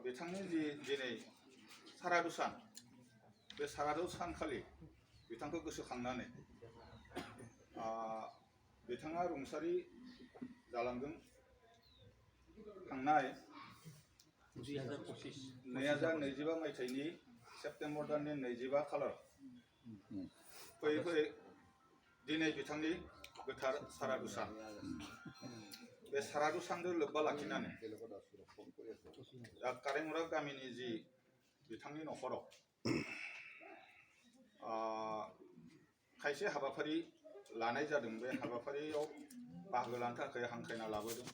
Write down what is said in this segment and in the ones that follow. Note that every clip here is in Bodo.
बिथांनि जि दिनै सारादु सान बे सारादु सानखालि बिथांखौ गोसोखांनानै बिथाङा रुंसारि जालांदों थांनाय 2025 मायथाइनि सेप्तेम्बर दाननि 25 खालार फैयै फैयै दिनै बिथांनि गोथार सारादु सान बे सारादु सानजों लोब्बा लाखिनानै कारेंमुरा गामिनि जि बिथांनि नखराव खायसे हाबाफारि लानाय जादों बे हाबाफारियाव बाहागो लानो थाखाय हांख्रायना लाबोदों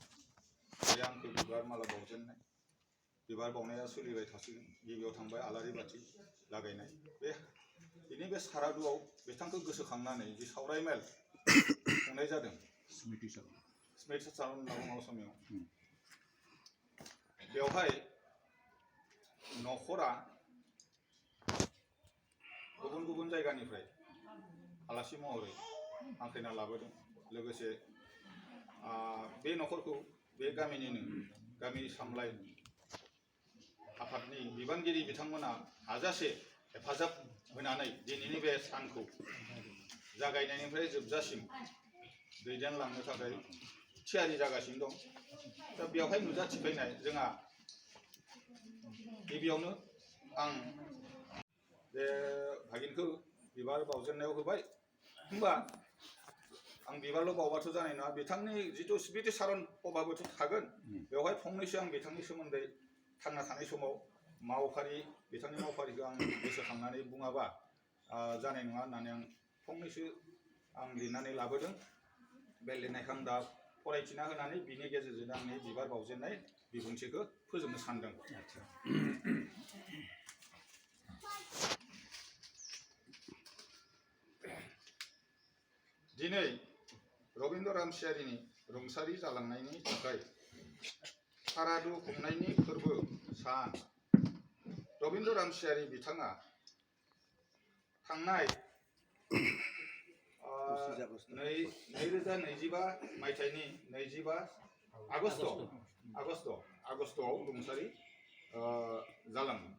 बे आंखौ बिबार माला बावजेननाय बिबार बावनाया सोलिबाय थासिगोन गिबियाव थांबाय आलारि बाथि लागायनाय बे सारादुआव बिथांखौ गोसोखांनानै जि सावराय मेल खुंनाय जादों स्मृति सारन होनना बुङो असमियाव बेवहाय नखरा गुबुन गुबुन जायगानिफ्राय आलासि महरै हांख्रायना लाबोदों लोगोसे बे नखरखौ बे गामिनिनो गामि सामलाय आफादनि बिबानगिरि बिथांमोना हाजासे हेफाजाब होनानै दिनैनि बे सानखौ जागायनायनिफ्राय जोबजासिम दैदेनलांनो थाखाय थियारि जागासिनो दं दा बेवहाय नुजाथिफैनाय जोंहा गिबियावनो आं बे भागिनखौ बिबार बावजेननायाव होबाय होमबा आं बिबारल' बावबाथ' जानाय नङा बिथांनि जिथु स्मृति सारन सभाबोथ' थागोन बेवहाय फंनैसो आं बिथांनि सोमोन्दै थांना थानाय समाव बिथांनि मावफारिखौ आं गोसोखांनानै बुङाबा जानाय नङा होननानै आं फंनैसो आं लिरनानै लाबोदों बे लिरनायखौ आं दा फरायथिना होनानै बिनि गेजेरजों आंनि बिबार बावजेननाय बिबुंथिखौ फोजोबनो सानदों। दिनै रबिन्द्र रामसियारिनि रुंसारि जालांनायनि थाखाय सारादु खुंनायनि फोरबो सान रबिन्द्र रामसियारि बिथाङा थांनाय 2025 मायथाइनि 25 आगस्टआव रुंसारि जालांदों।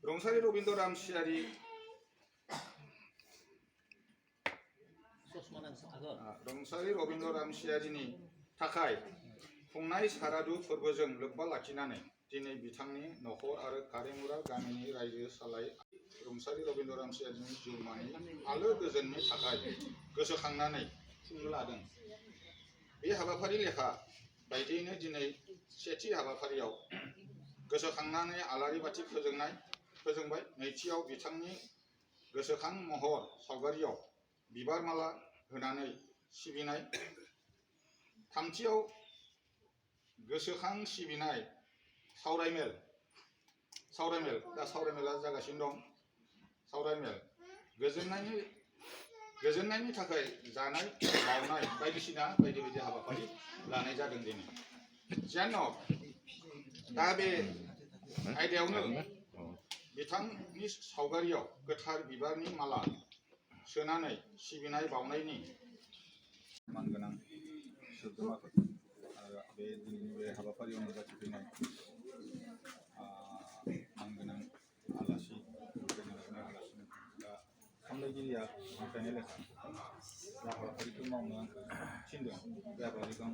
रुंसारि रबिन्द्र रामसियारि रामसियारिनि थाखाय खुंनाय सारादु फोरबोजों लोब्बा लाखिनानै दिनै बिथांनि नखर आरो कारेंमुरा गामिनि रायजो सालाय रुंसारि रबिन्द्र रामसियारिनि जिउमानि आलो गोजोननि थाखाय गोसोखांनानै खुंनो लादों। बे हाबाफारि लेखा बायदियैनो दिनै सेथि हाबाफारियाव गोसोखांनानै आलारि बाथि फोजोंबाय नैथियाव बिथांनि गोसोखां महर सावगारियाव बिबार माला होनानै सिबिनाय थामथियाव गोसोखां सिबिनाय सावरायमेल दा सावरायमेला जागासिनो दं सावरायमेल गोजोननायनि थाखाय जानाय बावनाय बायदिसिना बायदि हाबाफारि लानाय जादों दिनै जियानो दा बे आयदायावनो बिथांनि सावगारियाव गोथार बिबारनि माला सोनानै सिबिनाय बावनायनि मानगोनां सोद्रोमाफोर आरो बे दिनैनि बे हाबाफारियाव नुजाथिफैनाय मानगोनां आलासि दा सामलायगिरिया हांख्रायनाय लेखा जा हाबाफारिखौ मावनो आंखौ थिनदों बे हाबाफारिखौ आं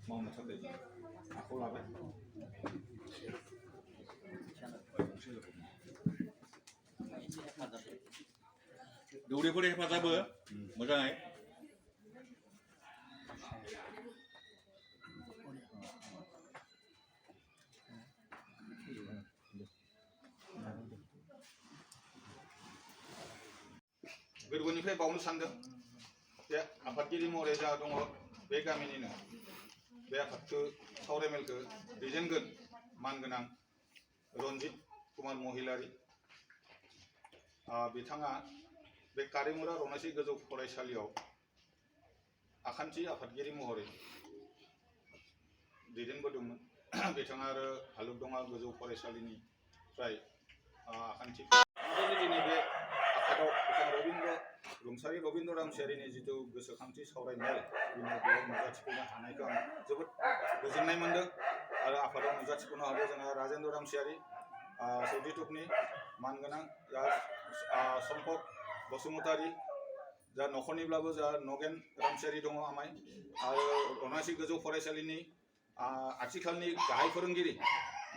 मावनो थाखाय आखायाव लाबाय। दौरिफोर हेफाजाब हो मोजाङै गोरबोनिफ्राय बावनो सानदों बे आफादगिरि महरै जा दङ बे गामिनिनो बे आफादखौ सावरायमेलखौ दैदेनगोन मानगोनां रन्जित कुमार महिलारि बिथाङा बे कारेंमुरा रनासि गोजौ फरायसालियाव आखान्थि आफादगिरि महरै दैदेनबोदोंमोन बिथाङा आरो हालुकदङा गोजौ फरायसालिनिफ्राय आखान्थि दिनै बे आफादाव बिथां रुंसारि रबिन्द्र रामसियारिनि जिथु गोसोखांथि सावरायनाय बिनि बेयाव नुजाथिफैनो हानायखौ आं जोबोद गोजोननाय मोनदों आरो आफादाव नुजाथिफैनो हादों जोंहा राजेन्द्र रामसियारि सौदिटुपनि मानगोनां सम्पद बसुमतारी जा न'खरनिब्लाबो जा नगेन रामसियारि दङ आमाय आरो अनासि गोजौ फरायसालिनि आथिखालनि गाहाय फोरोंगिरि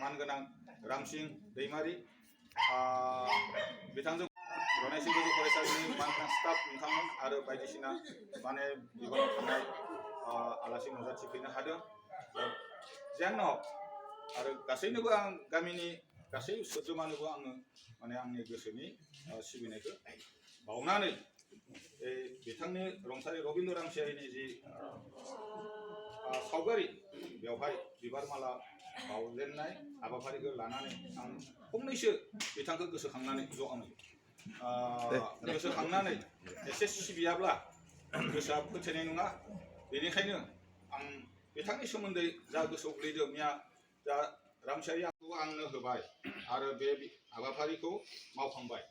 मानगोनां रामसिं दैमारि बिथांजों अनासि गोजौ फरायसालिनि मानगोनां स्टाफ नोंथांमोन आरो बायदिसिना माने बिबान थानाय आलासि नुजाथिफैनो हादों जियानो आरो गासैनोबो आं गामिनि गासै सोद्रोमानोबो आङो माने आंनि गोसोनि सिबिनायखौ बावनानै बिथांनि रुंसारि रबिन्द्र रामसियारिनि जि सावगारि बेवहाय बिबार माला बावजेननाय हाबाफारिखौ लानानै आं फंनैसो बिथांखौ गोसोखांनानै गोसोखांनानै एसे सिबियाब्ला गोसोआ फोथायनाय नङा बेनिखायनो आं बिथांनि सोमोन्दै जा गोसोआव गोलैदों मिया जा रामसियारि आंनो होबाय आरो बे हाबाफारिखौ मावखांबाय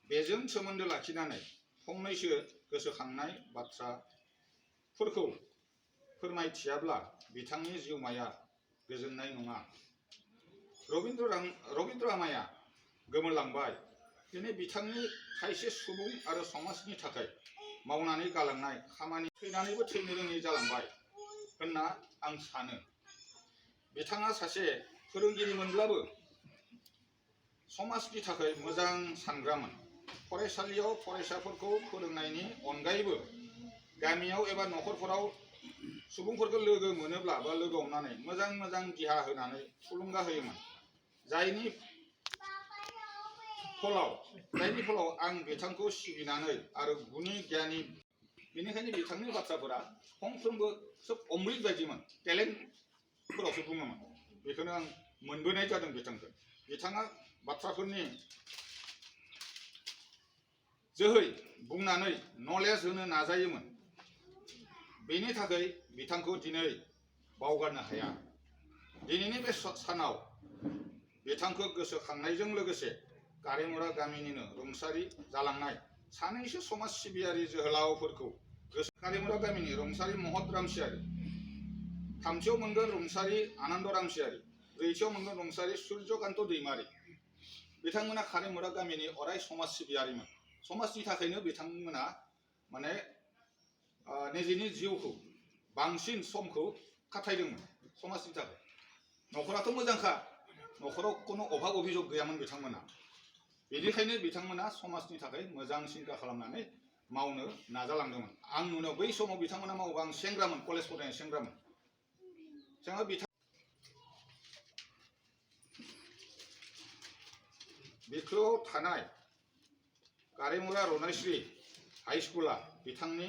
बेजों सोमोन्दो लाखिनानै फंनैसो गोसोखांनाय बाथ्राफोरखौ फोरमायथियाब्ला बिथांनि जिउमाया गोजोननाय नङा रबिन्द्र आमाया गोमोरलांबाय दिनै बिथांनि खायसे सुबुं आरो समाजनि थाखाय मावनानै गालांनाय खामानि थैनानैबो थैनो रोङै जालांबाय होनना आं सानो बिथाङा सासे फोरोंगिरिमोनब्लाबो समाजनि थाखाय मोजां सानग्रामोन फरायसालियाव फरायसाफोरखौ फोरोंनायनि अनगायैबो गामियाव एबा न'खरफोराव सुबुंफोरखौ लोगो मोनोब्ला बा लोगो हमनानै मोजां गिहा होनानै थुलुंगा होयोमोन जायनि फलाव आं बिथांखौ सिबिनानै आरो गुनि गियानि बेनिखायनो बिथांनि बाथ्राफोरा फंफ्रोमबो सोब अमृत बायदिमोन टेलेन्टफोरावसो बुङोमोन बेखौनो आं मोनबोनाय जादों बिथाङा बाथ्राफोरनि जोहै बुंनानै नलेज होनो नाजायोमोन बेनि थाखाय बिथांखौ दिनै बावगारनो हाया दिनैनि बे सानाव बिथांखौ गोसोखांनायजों लोगोसे कारेमुरा गामिनिनो रुंसारि जालांनाय सानैसो समाज सिबियारि जोहोलावफोरखौ कारेमुरा गामिनि रुंसारि महत रामसियारि थामथियाव मोनगोन रुंसारि आनन्द रामसियारि ब्रैथियाव मोनगोन रुंसारि सुर्यकान्त दैमारि बिथांमोना कारेमुरा गामिनि अराय समाज सिबियारिमोन समाजनि थाखायनो बिथांमोना माने निजेनि जिउखौ बांसिन समखौ खाथायदोंमोन समाजनि थाखाय न'खराथ' मोजांखा न'खराव कोनो अभाब अभियोग गैयामोन बिथांमोना बेनिखायनो बिथांमोना समाजनि थाखाय मोजां सिन्था खालामनानै मावनो नाजालांदोंमोन आं नुनायाव बै समाव बिथांमोना मावोबा आं सेंग्रामोन कलेज फरायनाय सेंग्रामोन जोङो बिखौ थानाय कारेमुरा रनायश्री हाई स्कुला बिथांनि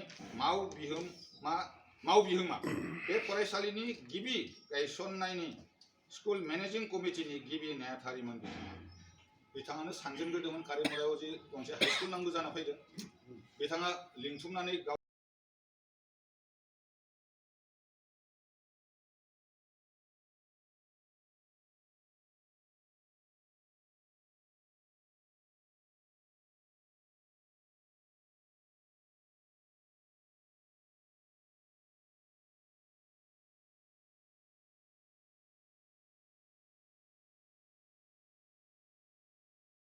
मावबिहोमा बे फरायसालिनि गिबि गायसननायनि स्कुल मेनेजिं कमिटिनि गिबि नेहाथारिमोन बिथाङानो सानजेनग्रोदोंमोन कारेमुरायाव जे गंसे हाई स्कुल नांगौ जाना फैदों बिथाङा लिंथुमनानै